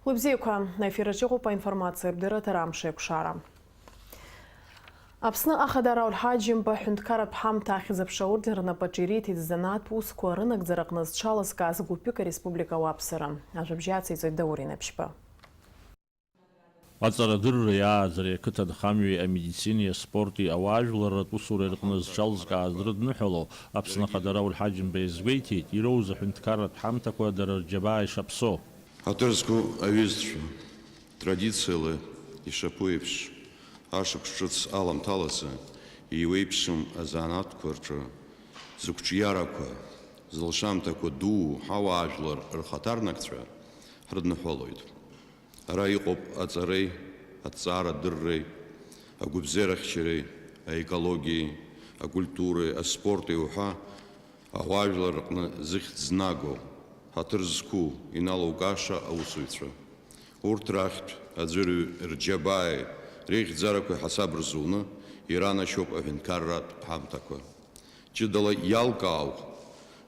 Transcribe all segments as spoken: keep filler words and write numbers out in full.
Уи бзиақәа, аефир аҿы иҟоуп аинформациатә дырраҭара «Амш еиқәшара». Аԥсны Ахада Рауль Ҳаџьымба аҳәынҭқарратә ҳамҭа ахьӡ-аԥша аорден рнапаҿы ириҭеит ззанааҭтә усқәа рынагӡара аҟны зҽалазкааз гәыԥҩык ареспублика ауааԥсыра. Ажәабжь ациҵоит Даур Инаԥшьба. Аҵарадырреи ааӡареи, ақыҭанхамҩеи, амедицинеи аспорти ауаажәларратә усуреи рҟны зҽалзкааз дрыдныҳәало Аԥсны Ахада Рауль Ҳаџьымба иазгәеиҭеит, ироуз аҳәынҭқарратә ҳамҭақәа дара рџьабаа ишаԥсоу. Ҳаҭыр зқәу аҩызцәа, традициала ишаԥу еиԥш, ашықәс ҿыц аламҭалазы еиуеиԥшым азанааҭқәа рҿы зықәҿиарақәа, зылшамҭақәа дуу ҳауаажәлар рхаҭарнакцәа ҳрыдныҳәалоит. Ара иҟоуп аҵареи, аҭҵаарадырреи, агәабзиарахьчареи, аекологиеи, акультуреи, аспорти уҳәа ауаажәлар рҟны зыхьӡ знаго, ҳаҭыр зқәу, иналукааша аусуҩцәа. Урҭ рахьтә аӡәырҩ рџьабааи реихьӡарақәеи ҳасаб рзуны иранашьоуп аҳәынҭқарратә ҳамҭақәа. Ҷыдала иалкаау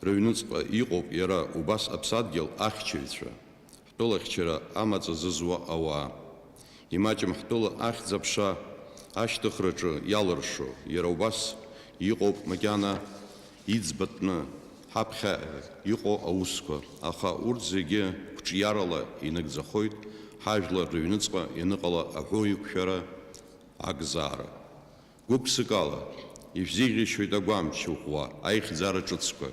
рыҩныҵҟа иҟоуп иара убас аԥсадгьыл ахьчаҩцәа, ҳтәылахьчара амаҵ азызуа ауаа. Имаҷым ҳтәыла ахьӡ-аԥша ашьҭыхраҿы иалыршо, иара убас иҟоуп макьана иӡбатәны ҳаԥхьаҟа иҟоу аусқәа, аха урҭ зегьы қәҿиарала инагӡахоит ҳажәлар рыҩныҵҟа ианыҟала аҳәоу иқәшәара, акзаара. Гәык-ԥсыкала ишәзеиӷьасшьоит агәамч ӷәӷәа, аихьӡара ҿыцқәа.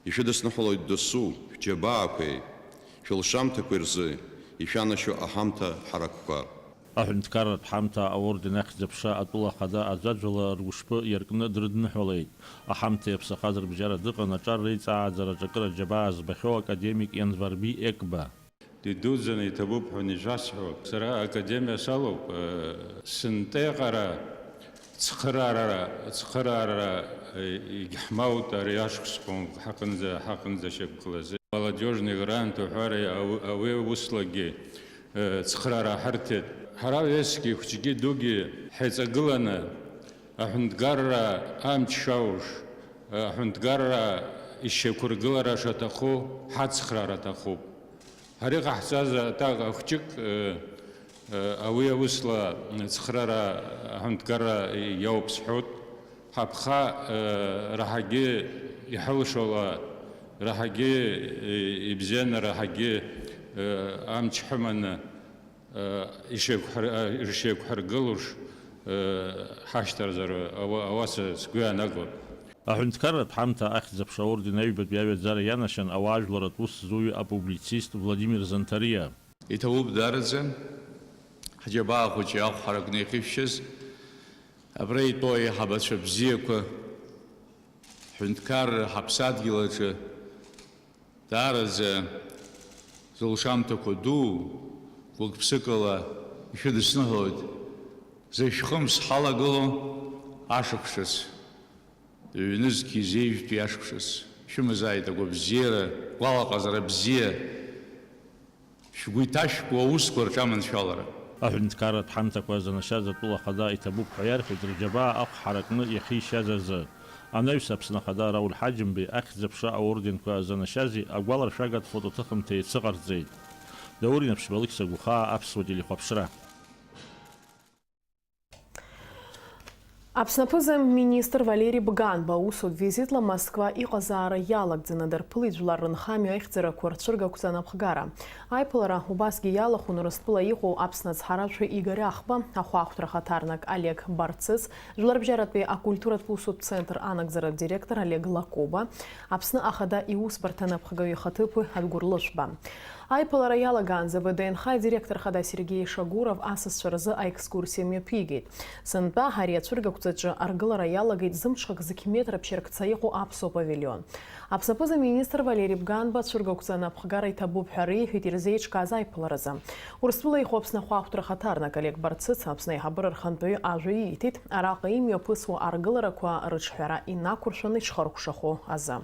Ишәыдысныҳәалоит досу шәџьабаақәеи шәылшамҭақәеи рзы ишәанашьо аҳамҭа ҳаракқәа. Аҳәынҭқарратә ҳамҭа аорден ахьӡ-аԥша атәыла ахада аӡәаӡәала ргәышԥы иаркны дрыдныҳәалеит. Аҳамҭа иаԥсахаз рыбжьара дыҟан аҿар реиҵааӡараҿы акыр аџьабаа збахьоу академик Ианварби Екба. Идуӡӡаны иҭабуп ҳәа ишәасҳәо. Сара академиа салоуп, э, сынтәеиҟара цхыраара, цхыраара, э, егьҳмоут ари ашықәсқәа ҳаҟынӡа, ҳаҟынӡа шьақәгылазы. Молодежный грант уҳәареи ау-, ауи услагьы, э, цхыраара ҳарҭеит. Ҳара ҩысгьы, хәыҷгьы дугьы ҳаиҵагыланы, аҳәынҭқарра амч шауш, аҳәынҭқарра ишьақәыргылара шаҭаху ҳацхраара аҭахуп. Ҳара иҟаҳҵаз атаҟа хәҷык, э, э, ауи аусла цхраара аҳәынҭқарра иауп сҳәоит. Ҳаԥха, э, раҳагьы иҳалшола, раҳагьы, э, ибзианы, раҳагьы, э, амч ҳыманы, э, ишеиқәҳар-, э, ишеиқәҳаргылош, э, ҳашьҭарзар ауа-, ауаса сгәы иаанагоит. Аҳәынҭқарратә ҳамҭа ахьӡ-аԥша аорден аҩбатәи аҩаӡара ианашьан ауаажәларатә ус зуҩы апублицист Владимир Занҭариа. Иҭабуп даараӡа ҳџьабаа хәыҷы ахә ҳаракны иахьышәшьыз, абра итәоу аиҳабацәа бзиақәа, ҳҳәынҭқарра, ҳаԥсадгьыл аҿы даараӡа зылшамҭақәа дуу, гәык-ԥсыкала ишәыдысныҳәалоит, зышәхымс ҳалагылоу ашықәс ҿыц. Ҩнызқь изеижәтәи ашықәсаз шәымазааит агәабзиара, гәалаҟазара бзиа, шәгәы иҭашәкуа аусқәа рҿы аманшәалара. Аҳәынҭқарратә ҳамҭақәа занашьаз атәыла ахада иҭабуп ҳәа иарҳәеит рџьабаа ахә ҳаракны иахьишьаз азы. Анаҩс Аԥсны ахада Рауль Ҳаџьымбеи ахьӡ-аԥша аорденқәа занашьази агәаларшәагатә фотоҭыхымҭеи еицыҟарҵеит. Даур Инаԥшьба, Алықьса Гәыхаа, Аԥсуа телехәаԥшра. Аԥсны аԥыза-министр Валери Бганба аусутә визитла Москва иҟазаара иалагӡаны дарԥылеит жәлар рынхамҩа аихьӡарақәа рцәыргақәҵа анапхгара. Аиԥылара убасгьы иалахәын Урыстәыла иҟоу Аԥсны ацҳаражәҳәаҩ Игорь Ахба, ахәаахәҭра хаҭарнак Олег Барцыц, жәларбжьаратәи акультуратә усутә центр анагӡаратә директор Олег Лакоба, Аԥсны Ахада иусбарҭа анапхгаҩ ихаҭыԥуаҩ Адгәыр Лышәба. Аиԥылара иалагаанӡа ВДНХ идиректор хада Сергеи Шагуров асасцәа рзы аекскурсиа мҩаԥигеит. Сынтәа ари ацәыргақәҵаҿы аргылара иалагеит зымҽхак зқь метр аԥшьаркца иҟоу аԥсуа павилион. Аԥсны аԥыза-министр Валери Бганба ацәыргақәҵа анапхгара иҭабуп ҳәа реиҳәеит ирзеиҿкааз аиԥыларазы. Урыстәыла иху Аԥсны ахәаахәҭра хаҭарнак Олег Барцыц Аԥсны аиҳабыра рхантәаҩы ажәа ииҭеит, араҟа имҩаԥысуа аргыларақәа рыҿҳәара инақәыршәаны ишхыркәшахо азы.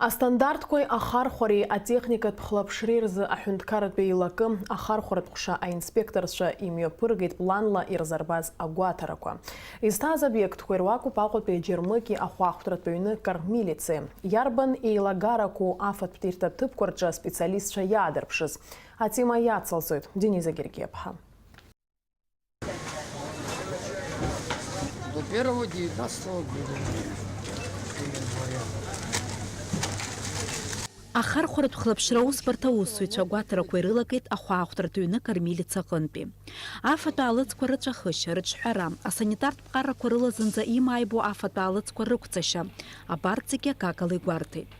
Астандартқәеи ахархәареи атехникатә хылаԥшреи рзы аҳәынҭқарратә еилакы ахархәаратә ҟәша аинспекторцәа имҩаԥыргеит планла ирзарбаз агәаҭарақәа. Изҭааз обиектқәа ируакуп Аҟәатәи аџьармыкьи ахәаахәҭратә ҩны кормилицеи. Иарбан еилагарақәоу афатә ҭирҭа ҭыԥқәа рҿы аспециалистцәа иаадырԥшыз? Атема иацылҵоит Дениза Гергиаԥҳа. До первого девятнадцатого года. Ахархәаратә хылаԥшра аусбарҭа аусзуҩцәа агәаҭарақәа ирылагеит ахәаахәҭратә ҩны кормилица аҟынтәи. Афатә аалыҵқәа рыҵәахышьа, рыҿҳәара, асанитартә ԥҟарақәа рыла зынӡа имааибо афатә аалыҵқәа рықәҵашьа, абарҭ зегьы акакала игәарҭеит.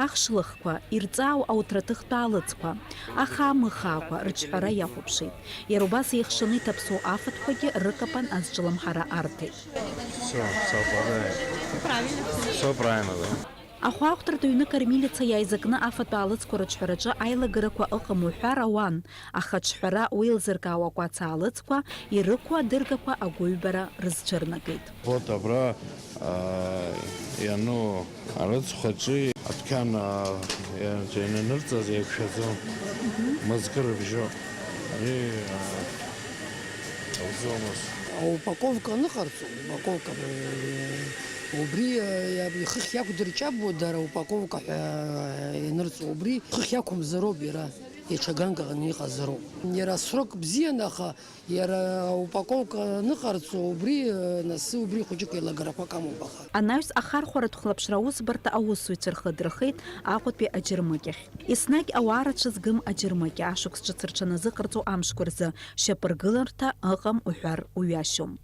Ахшлыхқәа, ирҵаау ауҭраҭыхтә аалыҵқәа, ахаа-мыхаақәа рыҿҳәара иахәаԥшит. Иара убас еихшаны иҭаԥсоу афатәқәагьы рыкапан азҿлымҳара арҭеит. Всё, всё правильно. Всё правильно, да. Ахәаахәҭратә ҩны кормилица иааизакны афатә аалыҵқәа рыҿҳәараҿы аилагарақәа ыҟам уҳәар ауан, аха аҿҳәара уеилзыркаауа акәац аалыҵқәа ирықәу адыргақәа агәыҩбара рызцәырнагеит. Вот абра, а, иану арыцхә аҿы адәқьан, а, иан-, иананырҵаз еиқәшәаӡом. Мызкы рыбжьоуп. Ари, а, ауӡомызт. Аупаковка аныҟарҵо, упаковка, э, убри, э, иаб-, ихыхь иақәдырҷабуа дара аупаковка ҳәа, э, ианырҵо, убри хыхь иақәымзароуп иара, иҽаганкаҟны иҟазароуп. Иара асрок бзиан, аха иара аупаковка аныҟарҵо, убри, э, нас убри хәыҷык еилагарақәак амоуп, аха. Анаҩс ахархәаратә хылаԥшра аусбарҭа аусзуҩцәа рхы дырхеит Аҟәатәи аџьармыкьахь. Еснагь ауаа рацәа згым аџьармыкьа ашықәс ҿыц рҽаназыҟарҵо амшқәа рзы шьапыргыларҭа ыҟам уҳәар уҩашьом.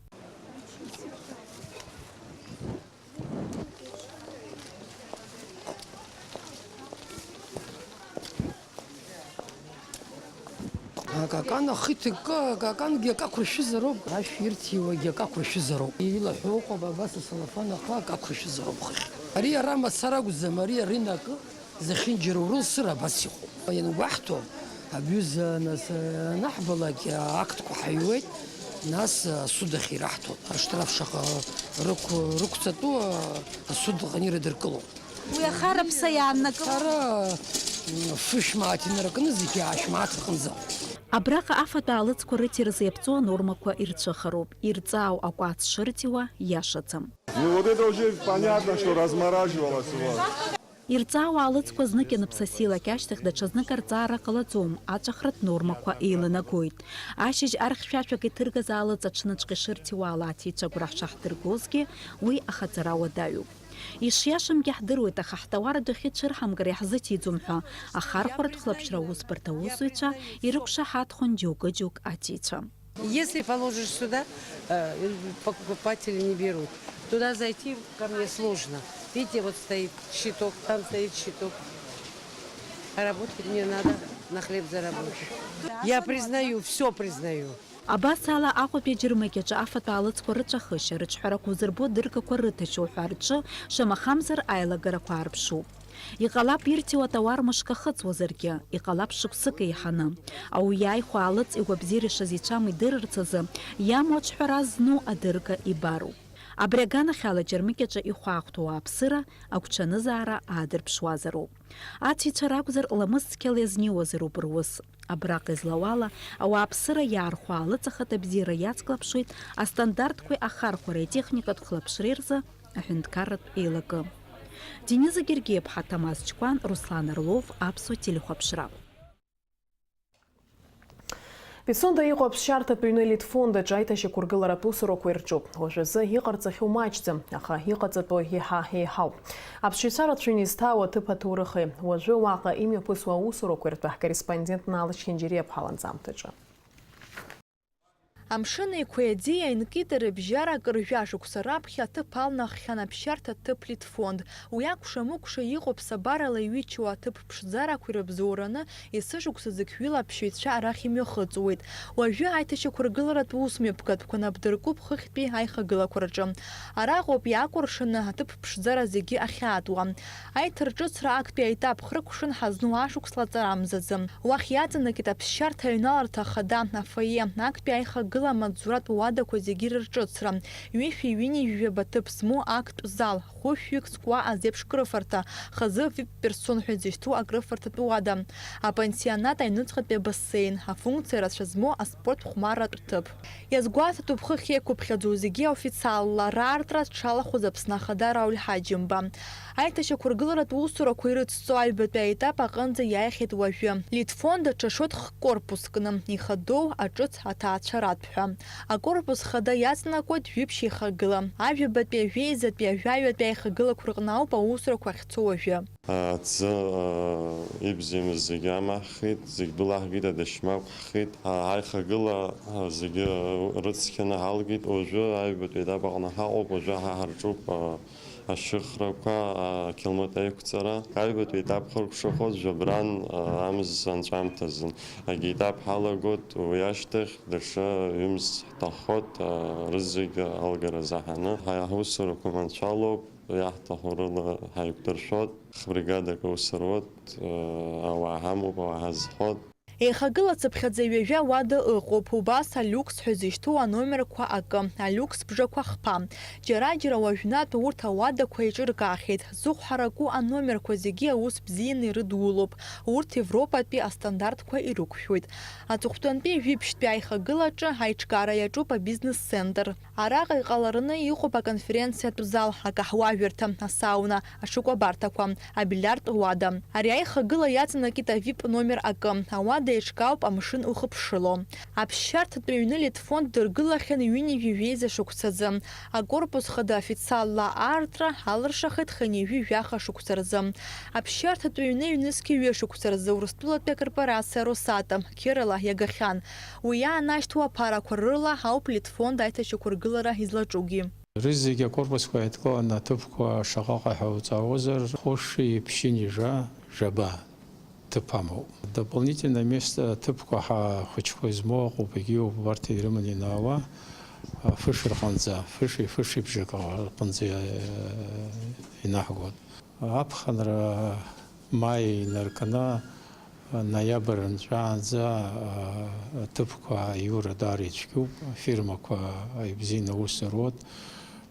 Акакан ахы иҭакы, акакангьы акы ақәыршәызароуп, ашә ирҭиуагьы акы ақәыршәызароуп. Илаҳәо ыҟоуп, абас асалафан аҟы акы ақәыршәызароуп хыхь. Ари ара мацара акәӡам, ари аринакы. Зехьынџьара урылсыр абас иҟоуп. Иангәаҳҭо, абҩыза нас, анаҳбалак, актқәа ҳаҩуеит, нас асуд ахь ираҳҭоит. Аштраф шаҟа рықә-, рықәҵатәу асуд аҟны ирыдыркылоит. Уи ахараԥса иааннакыло. Ара, фышә мааҭ инаркны зегьы аашә мааҭ рҟынӡа. Абраҟа афатә аалыҵқәа рыҭира зеиԥҵоу анормақәа ирцәыхароуп, ирҵаау акәац шырҭиуа иашаӡам. Ну, вот это уже понятно, что размораживалось его. Ирҵаау аалыҵқәа знык ианыԥсасилак ашьҭахь даҽазнык арҵаара ҟалаӡом, аҵәахратә нормақәа еиланагоит. Ашьыжь архьшәашәак иҭыргаз аалыҵ аҽныҵәҟьа ишырҭиуа ала аҭица агәра ҳшаҳдыргозгьы, уи ахаҵара уадаҩуп. Ишиашамгьы ҳдыруеит, аха ҳтауар адәахьы ицәырҳамгар иаҳзыҭиӡом ҳәа, ахархәаратә хылаԥшра аусбарҭа аусзуҩцәа ирықәшаҳаҭхон џьоукы-џьоук аҭица. Если положишь сюда, э, покупатели не берут. Туда зайти ко мне сложно. Видите, вот стоит щиток, там стоит щиток. А работать мне надо, на хлеб заработать. Я признаю, всё признаю. Абас ала, Аҟәатәи аџьармыкьаҿы афатә аалыҵқәа рыҵәахышьа, рыҿҳәарақәа узырбо адыргақәа рыҭашьа уҳәа рҿы, шамахамзар, аилагарақәа аарԥшуп. Иҟалап ирҭиуа атауар мышк ахыҵуазаргьы, иҟалап шықәсык еиҳаны. Ауаҩы иааихәа аалыҵ игәабзиара ишазеицәам идырырц азы, иамоу аҿҳәара зну адырга ибароуп. Абри аганахьала аџьармыкьаҿы ихәаахәҭоу ауааԥсыра агәҽанызаара аадырԥшуазароуп. Аҭица ракәзар, ламыс цқьала иазниуазароуп рус. Абраҟа излауала, ауааԥсыра иаархәо аалыҵ ахаҭабзиара иацклаԥшуеит астандартқәеи ахархәареи атехникатә хылаԥшреи рзы аҳәынҭқарратә еилакы. Дениза Гергиаԥҳа, Ҭамаз Ҷкәан, Руслан Орлов, Аԥсуа телехәаԥшра. Пицунда иҟоу аԥсшьарҭатә ҩны Литфонд аҿы аиҭашьақәыргыларатә усурақәа ирҿуп. Уажәазы иҟарҵахьоу маҷӡам, аха иҟаҵатәу еиҳа еиҳауп. Аԥсшьаҩцәа рацәаҩны изҭаау аҭыԥ аҭоурыхи, уажәы уаҟа имҩаԥысуа аусурақәеи ртәы ҳкорреспондент Нала Чхинџьириаԥҳа ланҵамҭаҿы. Амшын Еиқәа иаӡеи аинкитеи рыбжьара акыр жәа шықәса раԥхьа аҭыԥ алнаххьан аԥсшьарҭа ҭыԥ Литфонд. Уи акәша-мыкәша иҟоу ԥсабарала иҩычоу аҭыԥ ԥшӡарақәа ирыбзоураны, есышықәса зықьҩыла аԥсшьаҩцәа арахь имҩахыҵуеит. Уажәы аиҭашьақәыргыларатә усмҩаԥгатәқәа напдыркуп хыхьтәи аихагылақәа рҿы. Араҟоуп иаакәыршаны аҭыԥ ԥшӡара зегьы ахьаатуа. Аиҭарҿыцра актәи аетап хрыкәшан ҳазну ашықәс лаҵарамзазы. Уахь иаҵанакит аԥсшьарҭа аҩналарҭа ахада, афойе, актәи аихагыла Гыла амаҵзуратә уадақәа зегьы рырҿыцра, ҩышәи ҩынҩажәи жәаба ҭыԥ змоу актә зал, хәышәҩык зкуа азеиԥш крыфарҭа, хазы вип-персон ҳәа изышьҭоу акрыфарҭатә уада, апансионат аҩныҵҟатәи абассеин, афункциа рацәа змоу аспорт хәмарратә ҭыԥ. Иазгәаҭатәуп хыхь еиқәыԥхьаӡоу зегьы официалла раартра зҽалахәыз Аԥсны Ахада Рауль Ҳаџьымба. Аиҭашьақәыргыларатә усурақәа ирыцҵо аҩбатәи аетап аҟынӡа иааихьеит уажәы. Литфонд аҽа шәоҭ хкорпускны, ихадоу аҿыц аҭаацәаратә ҳәа. Акорпус хада иаҵанакуеит жәиԥшь еихагыла. Ажәабатәи, ажәеизатәи, ажәаҩатәи аихагылақәа рҟны ауп аусурақәа ахьцо уажәы. Аҭӡы, аа, ибзиамыз зегьы амаҳхит, зегь былаҳгеит, адашьмақә ҳхит. Аа, ҳаихагыла, аа, зегьы рыцқьаны ҳалгеит. Уажәы аҩбатәи аетап аҟны ҳаҟоуп, уажәы ҳа ҳарҿуп, аа, ашьыхрақәа, аа, ақьалмыт аиқәҵара. Аҩбатәи аетап хыркәшахоит жәабран, аа, амз анҵәамҭазын. Агьи етап ҳалагоит, уи ашьҭахь даҽа ҩымз ҳҭаххоит, аа, рызегь алгара заҳаны. Ҳа ҳусурақәа маншәалоуп. Иаҳҭаху рыла ҳаиқәдыршәоит, хбригадак аус руеит, ауаа ҳамоуп, ауаа ҳазхоит. Еихагыла цыԥхьаӡа ҩажәа уада ыҟоуп, убас алиукс ҳәа зышьҭоу аномерқәа акы, алиукс бжақәа хԥа. Џьара-џьара уажәнатә урҭ ауадақәа еиҿыркаахьеит, зыхәҳараку аномерқәа зегьы аус бзианы ирыдулоуп, урҭ Европатәи астандартқәа ирықәшәоит. Аҵыхәтәантәи жәиԥшьтәи аихагылаҿы аиҿкаара иаҿуп абизнес-центр. Араҟа иҟалараны иҟоуп аконференциатә зал, акаҳуажәырҭа, асауна, аҽыкәабарҭақәа, абильиард уада. Ари аихагыла иаҵанакит авип номер акы. Ауада еиҿкаауп амшын ухыԥшыло. Аԥсшьарҭатә ҩны Литфонд дыргылахьан ҩынҩажәи жәеиза шықәсазы. Акорпус хада официалла аартра алыршахеит хынҩажәи жәаха шықәса рзы. Аԥсшьарҭатә ҩны ҩнызқьи ҩышықәса рзы Урыстәылатәи акорпорациа Росатом қьырала иагахьан. Уи иаанашьҭуа аԥарақәа рыла ауп Литфонд аиҭашьақәыргылара излаҿугьы. Рызегь акорпусқәа еидкыланы аҭыԥқәа шаҟа ҟаҳауҵаауазар, хәыши ԥшьынҩажәа жәаба ҭыԥ амоуп. Дополнительное место ҭыԥқәа ҳа-, хәыҷқәа измоу аҟоуп, егьиуп, убарҭ ирыманы ианаауа, а, фыши рҟынӡа, фыши, фыши бжак рҟынӡа, э, инаҳгоит. Аԥхынра маи инаркны, ноиабр нҵәаанӡа, а, аҭыԥқәа аиура даара ицәгьоуп, афирмақәа ибзианы аус руеит,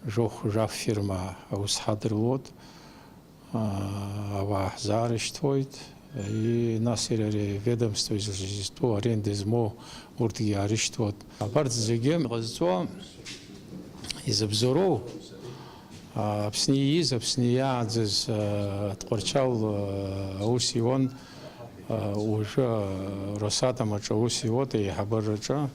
Жохә Жаф фирма аус ҳадыруеит, а, ауаа ҳзаарышьҭуеит, и, нас иара ари аведомство изы-, изтәу аренда змоу урҭгьы аарышьҭуеит. Абарҭ зегьы ҟазҵо изыбзоуроу, Аԥсны ииз, Аԥсны иааӡаз, а, Тҟәарчал, а, аус иуан, а, уажәы, а, Росатом аҿы аус иуоуп, аиҳабыраҿы,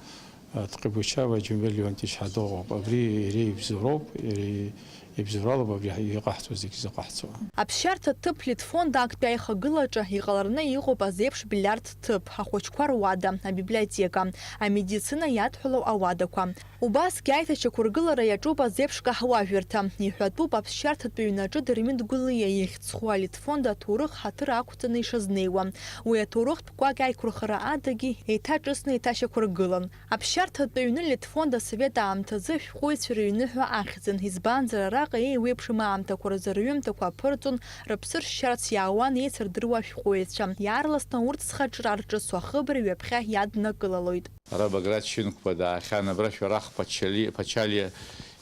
а, Тҟәибучаба Џьумбел Леонтьевич ҳәа дыҟоуп. Абри иара ибзоуроуп, иара ибзоуралоуп абри иҟаҳҵо зегь зыҟаҳҵо. Аԥсшьарҭа ҭыԥ Литфонд актәи аихагылаҿы иҟалараны иҟоуп азеиԥш бильиард ҭыԥ, ахәыҷқәа руада, абиблиотека, амедицина иадҳәалоу ауадақәа. Убасгьы аиҭашьақәыргылара иаҿуп азеиԥш каҳуажәырҭа. Иҳәатәуп аԥсшьарҭатә ҩнаҿы Дырмит Гәлиа ихьӡ зху алитфонд аҭоурых ҳаҭыр ақәҵаны ишазнеиуа. Уи аҭоурыхтә кәакь аиқәырхара адагьы еиҭаҿысны еиҭашьақәыргылан. Аԥсшьарҭатә ҩны литфонд асовет аамҭазы ашәҟәыҩҩцәа рыҩны ҳәа ахьӡын, избанзар араҟа еиуеиԥшым аамҭақәа рзы рҩымҭақәа аԥырҵон, рыԥсы ршьарц иаауан еицырдыруа ашәҟәыҩҩцәа. Иаарласны урҭ зхаҿра рҿыцу ахыбра ҩаԥхьа иаднакылалоит. Ара Баграт Шьынқәба даахьан, абра Шәарах Ԥачали-, Ԥачалиа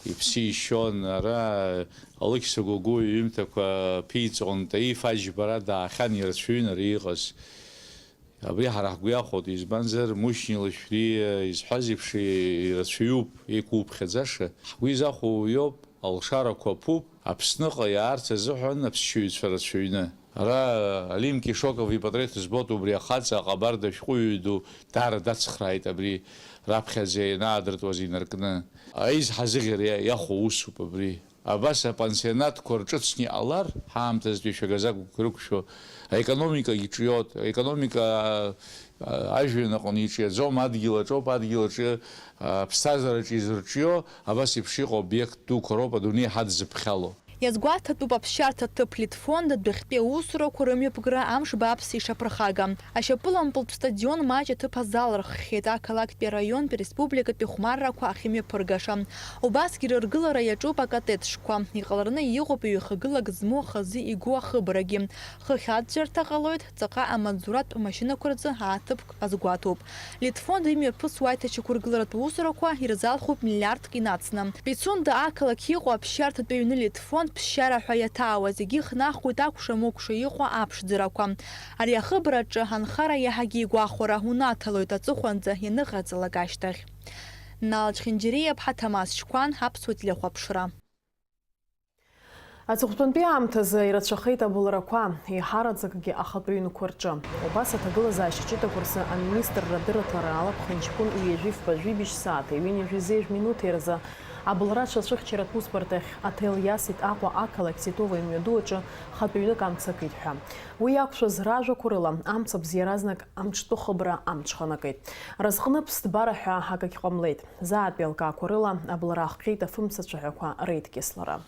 иԥсы ишьон, ара Алықьса Гогәуа иҩымҭақәа ԥиҵон, Таиф Аџьба ара даахьан, ирацәаҩын ара иҟаз. Абри ҳара ҳгәы иахәоит, избанзар, Мушьни Лашәриа изҳәаз еиԥш, ирацәаҩуп, еиқәуԥхьаӡаша. Ҳгәы изахәо уиоуп, алшарақәа ԥуп, Аԥсныҟа иаарц азыҳәан аԥсшьаҩцәа рацәаҩны. Ара Алим Кишоков ипатреҭ збоит, убри ахаҵа аҟабарда шәҟәыҩҩы ду даара дацхрааит абри раԥхьаӡа ианаадыртуаз инаркны. Аизҳа зыӷьара иа-, иахәо усуп абри. Абас апансионатқәа рҿыцны иҟалар, ҳаамҭазтәи шәагазагәқәа ирықәшәо, аекономикагьы ҿиоит, аекономика, а, ажәҩан аҟны иҿиаӡом, адгьыл аҿоуп, адгьыл аҿы, а, аԥсҭазаараҿы изырҿио, абас еиԥш иҟоу обиект дуқәа роуп адунеи ҳадзыԥхьало. Иазгәаҭатәуп аԥсшьарҭа ҭыԥ Литфонд адәахьтәи аусурақәа рымҩаԥгара амш бааԥс ишаԥырхага. Ашьапылампылтә стадион маҷ аҭыԥ азалырххьеит ақалақьтәи араионтәи республикатәи хәмаррақәа ахьымҩаԥыргаша. Убасгьы рыргылара иаҿуп акатетшқәа. Иҟалараны иҟоуп ҩ-хагылак змоу ахазы игоу ахыбрагьы. Хыхь аӡәӡәарҭа ҟалоит, ҵаҟа амаҵзуратә машьынақәа рзы ааҭыԥк азгәаҭоуп. Литфонд имҩаԥысуа аиҭашьақәыргыларатә усурақәа ирзалхуп миллиардк инацны. Пицунда ақалақь иҟоу аԥсшьарҭатә ҩны Литфонд ԥсшьара ҳәа иаҭаауа зегьы ихнахуеит акәша-мыкәша иҟоу аԥшӡарақәа. Ари ахыбраҿы анхара иаҳагьы игәахәара унаҭалоит аҵыхәанӡа ианыҟаҵалак ашьҭахь. Нал Чхинджириа-ԥҳа, Ҭамаз Чқәан, Аԥсуа телехәаԥшра. Аҵыхәтәантәи аамҭазы ирацәахеит абылрақәа, еиҳараӡакгьы ахатәы ҩнқәа рҿы. Убас аҭагылазаашьа ҷыдақәа рзы аминистрра адырраҭара ала ԥхынҷкәын ҩажәи фба жәибжь сааҭи ҩынҩажәи зеижә минуҭи рзы абылра аҽацәыхьчаратә усбарҭахь аҭел иасит Аҟәа ақалақь Титово имҩаду аҿы хатә ҩнык амца акит ҳәа. Уи иақәшәаз ражәақәа рыла, амцабз иаразнак амҿтәы хыбра амҽханакит. Разҟны ԥсҭбара ҳәа акагь ҟамлеит. Заатәи алкаақәа рыла абылра ахҟьеит афымца цәаҳәақәа реидкьыслара.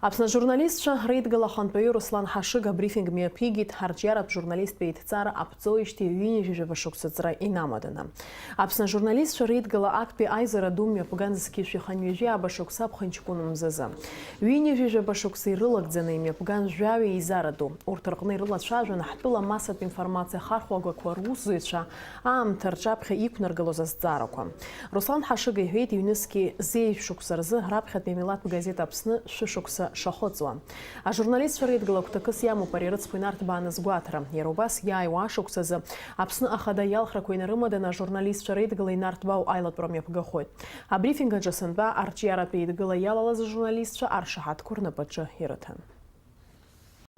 Аԥсны ажурналистцәа реидгыла ахантәаҩы Руслан Ҳашыга абрифинг мҩаԥигеит арҿиаратә журналисттә еидҵара аԥҵоижьҭеи ҩынҩажәи жәаба шықәса ҵра инамаданы. Аԥсны ажурналистцәа реидгыла актәи аизара ду мҩаԥган зқьи жәшәи хынҩажәи ааба шықәса аԥхынҷкәын мзазы. Ҩынҩажәи жәаба шықәса ирылагӡаны имҩаԥган жәаҩа еизара ду. Урҭ рҟны ирылацәажәон ҳтәыла амассатә информациа ахархәагақәа русзуҩцәа аамҭа рҿаԥхьа иқәнаргылоз азҵаарақәа. Руслан Ҳашыга иҳәеит, ҩнызқьи зеижә шықәса рзы раԥхьатәи амилаҭтә газеҭ Аԥсны шәышықәса шахыҵуа. Ажурналистцәа реидгыла гәҭакыс иамоуп ари арыцқәа инарҭбааны азгәаҭара. Иара убас иааиуа ашықәсазы Аԥсны Ахада иалхрақәа инарымаданы ажурналистцәа реидгыла инарҭбаау аилатәара мҩаԥгахоит. Абрифинг аҿы сынтәа арҿиаратә еидгыла иалалаз ажурналистцәа аршаҳаҭқәа рнапаҿы ирыҭан.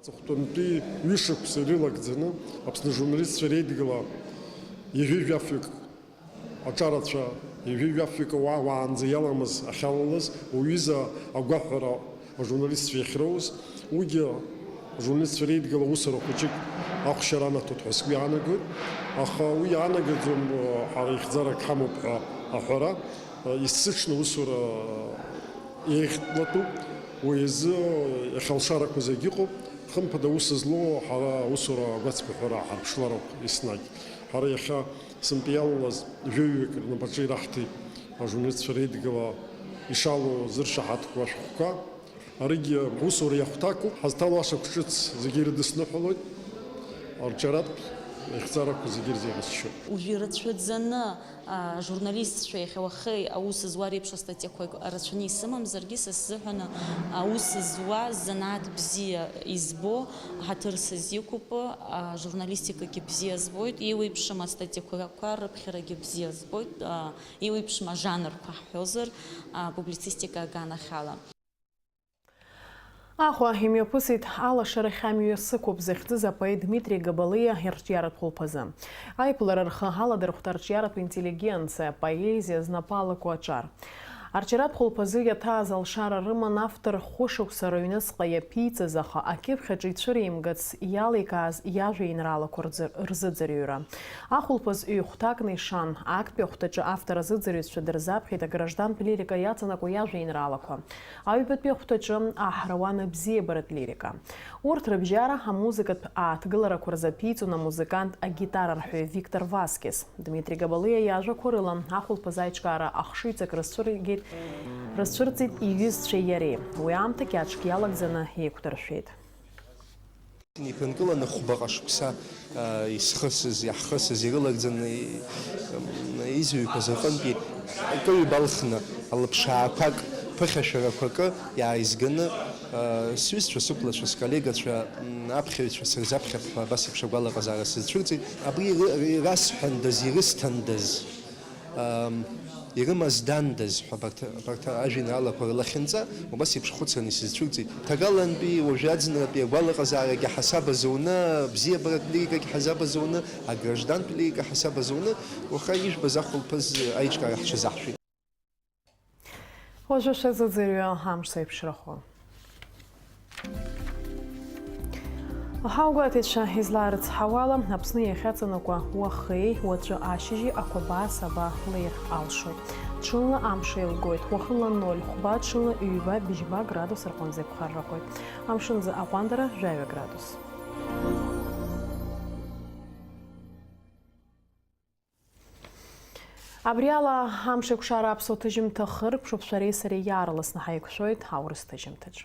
Аҵыхәтәантәи ҩышықәса ирылагӡаны Аԥсны ажурналистцәа реидгыла ҩажәи жәафҩык аҿарацәа, ҩажәи жәафҩык ауаа уаанӡа иаламыз ахьалалаз, уҩыза агәаҳәара ажурналистцәа иахьроуз, уигьы ажурналистцәа реидгыла усура хәыҷык ахәшьара анаҭоит ҳәа сгәы иаанагоит. Аха уи иаанагаӡом, ҳара ихьӡарак ҳамоуп ҳәа аҳәара, есыҽны усура еиӷьтәлатәуп, уи азы иахьа алшарақәа зегь ыҟоуп. Хымԥада, аус злоу ҳара аусура агәацқәа ҳәара ҳарԥшлароуп еснагь. Ҳара иахьа сынтәа иалалаз жәаҩык рнапаҿы ираҳҭеит ажурналистцәа реидгыла ишалоу зыршаҳаҭқәоу ашәҟәқәа. Аригьы аусура иахәҭакуп, ҳазҭало ашықәс ҿыц зегьы ирыдысныҳәалоит, арҿиаратә ихьӡарақәа зегьы ирзеиӷьасшьоит. Уажәы ирацәаӡаны, а, ажурналистцәа иахьа уахеи аус зуа реиԥш астатиақәа рацәаны исымамзаргьы, са сзыҳәан аус зуа, занааҭ бзиа избо, ҳаҭыр сызиқәуп, ажурналистикагьы бзиа збоит, еиуеиԥшым астатиақәа рыԥхьарагьы бзиа збоит, а, еиуеиԥшым ажанрқәа ҳҳәозар, а, публицистика аганахьала. Аҟәа имҩаԥысит Алашарахь амҩа сықәуп захьӡыз апоет Дмитри Габалиа ирҿиаратә хәылԥазы. Аиԥылара рхы аладырхәт арҿиаратә интеллигенциа, апоезиа знапы алаку аҿар. Арҿиаратә хәылԥазы иаҭааз алшара рыман автор хәышықәса рыҩныҵҟа иаԥиҵаз, аха акьыԥхь аҿы ицәыримгац иаликааз иажәеинраалақәа рзы-, рзыӡырҩра. Ахәылԥаз ҩ-хәҭакны ишан, актәи ахәҭаҿы автор азыӡырҩцәа дырзаԥхьеит аграждантә лирика иаҵанакуа иажәеинраалақәа. Аҩбатәи ахәҭаҿы аҳрауан абзиабаратә лирика. Урҭ рыбжьара амузыкатә ааҭгыларақәа рзы аԥиҵон амузыкант агитарарҳәаҩ Виктор Васкес. Дмитри Габалиа иажәақәа рыла, ахәылԥаз аиҿкаара ахшыҩҵак рызцәыргеит, рызцәырҵит иҩызцәеи иареи. Уи аамҭа кьаҿк иалагӡаны еиқәдыршәеит. Иԥынкыланы хәбаҟа шықәса, а, исхысыз, иаҳхысыз, ирылагӡаны и-, м, изҩқәаз рҟынтәи акы ҩбалхны, алыԥшаақәак, ԥыхьашәарақәакы иааизганы, а, сҩызцәа, сықәлацәа, сколлегацәа, м, аԥхьаҩцәа сырзаԥхьап ҳәа абас еиԥш агәалаҟазаара сызцәырҵит. Абри иры-, ирасҳәандаз, ирысҭандаз? Ам, ирымаз дандаз ҳәа абарҭ, абарҭ ажәеинраалақәа рлахьынҵа убас еиԥш хәыцран исызцәырҵит. Ҭагалантәи уажәы аӡынратәи агәалаҟазаарагьы ҳасаб азуны, абзиабаратә лирикагьы ҳасаб азуны, аграждантә лирика ҳасаб азуны, уаха ижәбаз ахәылԥаз аиҿкаара ҳҽазаҳшәеит. Уажәы шәазыӡырҩы амш зеиԥшрахо. Ҳаугәаҭаҩцәа излаарыцҳауала, Аԥсны иахьаҵанакуа уахеи уаҵәы ашьыжьи ақәабаа саба леир алшоит. Ҽынла амш еилгоит, уахынла ноль хәба, ҽынла ҩба, быжьба градус рҟынӡа иԥхаррахоит. Амшынӡы аҟәандара жәаҩа градус. Абри ала амш еиқәшара аԥсуа ҭыжьымҭа хыркәшоуп, шәареи сареи иаарласны ҳаиқәшәоит аурыс ҭыжьымҭаҿ.